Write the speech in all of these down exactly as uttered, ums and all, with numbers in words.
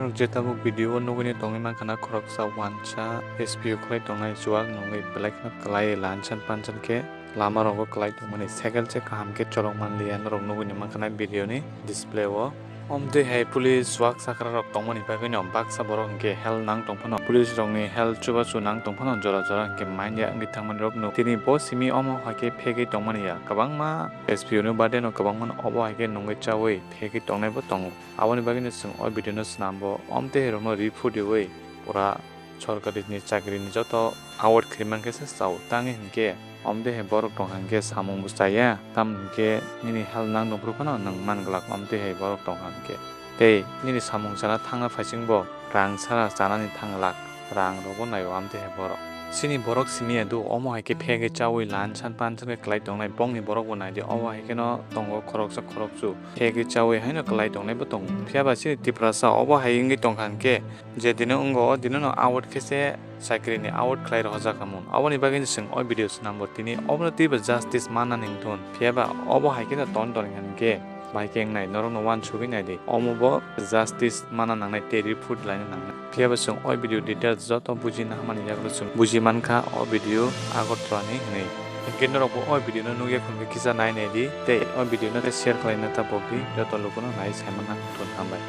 Norok je tabuk video o nugwi tongwi mankha na khoroksa wansa S P O khlai tongnai chuak nungwi belai kheno kwlai lansan pansan khe lama rogo kwlai tongmani cycle se kaham khe cholok manliya norok nugwi mankha na video ni display o. Omtwi hai police chuak sakra rok tongmani bagwi no baksa borok hinkhe help nang tongphano police rok ni help chubachu nang tongphano jora jora hinkhe manya wngwi thangmani rok nuk tini bo simi omo haikhe phegwi tongmani ya kwbangma S P O ni bade no kwbangma no obo haikhe nungwi chaui phegwi tongnai bo tongo. Aboni bagwino chwng o video no swnambo, omtwi hai rokno ri phudiwi pura sorkari ni chakri ni joto award khri mankhe se chao. Tangwi hinkhe omtwi hai borok tongkha hinkhe samung bo chaya, tamni hinkhe nini help nang nungphuru phano nwng man glak omtwi hai borok tongkha hinkhe. Tei nini samung chana thangna phaisingbo rang sara chanani thang glak. Rang rogo naio amtwi hai borok. Chini borok simi ya do, omo hai khe phegwi chaui lan san pan san khe kwlai tongnai. Bongni borok bo nai di, omo hai kheno tongo khoroksa khoroksu. Phegwi chaui haino kwlai tongnai bo tongo. Phiya ba chini Tiprasa obo hai wngwi tongkha hinkhe, je dino wngo, o dino no award khe se chakri ni award khlai rohorjak kha mun. Oboni bagwi chwng o video swnambo tini obono twibo justice manna ni wngthun. Phiya ba obo hai kheno ton ton hinkhe. Bai khe wngnai, norokno uansugwi nai di. Omo bo justice mana nangnai tei report laina nangnai. Phiya bo chwng o video details joto buji naharmani yagulo chwng buji mankha o video Agartala ni hwnwi. Hinkhe norok bo o video no nukya khwlainkhe kisa nai nai di tei o video no share khlaina ta bok di, joto lukuno nai saimanna thun hambai.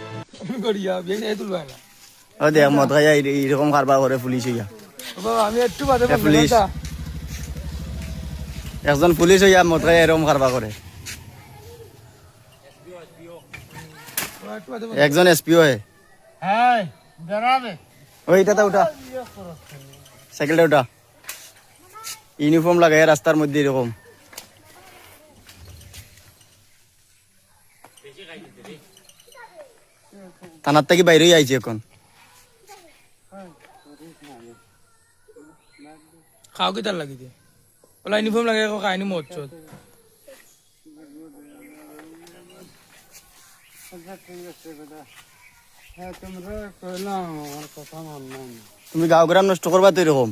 Goriya, beng etul bala. ও দেখ, মদ খাইয়া এই-, এইরকম কারবার করে পুলিশ হইয়া। বাবা, আমি একটু বাদে এ, বলবো, পুলিশ। দাদা। একজন পুলিশ হইয়া মদ খাইয়া এরকম কারবার করে। ও, একটু বাদে বলবো। একজন এসপি হয়। হ্যাঁ, দাঁড়াবে। ওই, এটা তো উঠা। সাইকেলটা উঠা। ইউনিফর্ম লাগাইয়া রাস্তার মধ্যে এরকম। থানার থেকে বাইরেই আইছি এখন। খাও কিতার লাগি দে? ওলা ইউনিফর্ম লাগে, এখন খাইনি মরছ। আচ্ছা, ঠিক আছে, বেটা। হ্যাঁ, তোমরা কইলাম, আমার কথা মানলাম না। তুমি গাঁও গ্রাম নষ্ট করবা তো এরকম।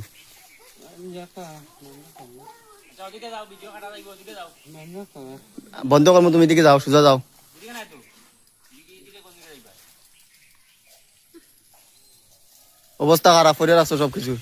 আমি যাতা, মানলাম না। আচ্ছা, ওদিকে যাও, ভিডিও কাটা লাগবে, ওদিকে যাও। মানলাম না। বন্ধ করবো, তুমি এদিকে যাও, সোজা যাও। এদিকে নাই তো। এদিকে, এদিকে কোন দিকে যাইবা? অবস্থা খারাপ করে রাখছো সবকিছু।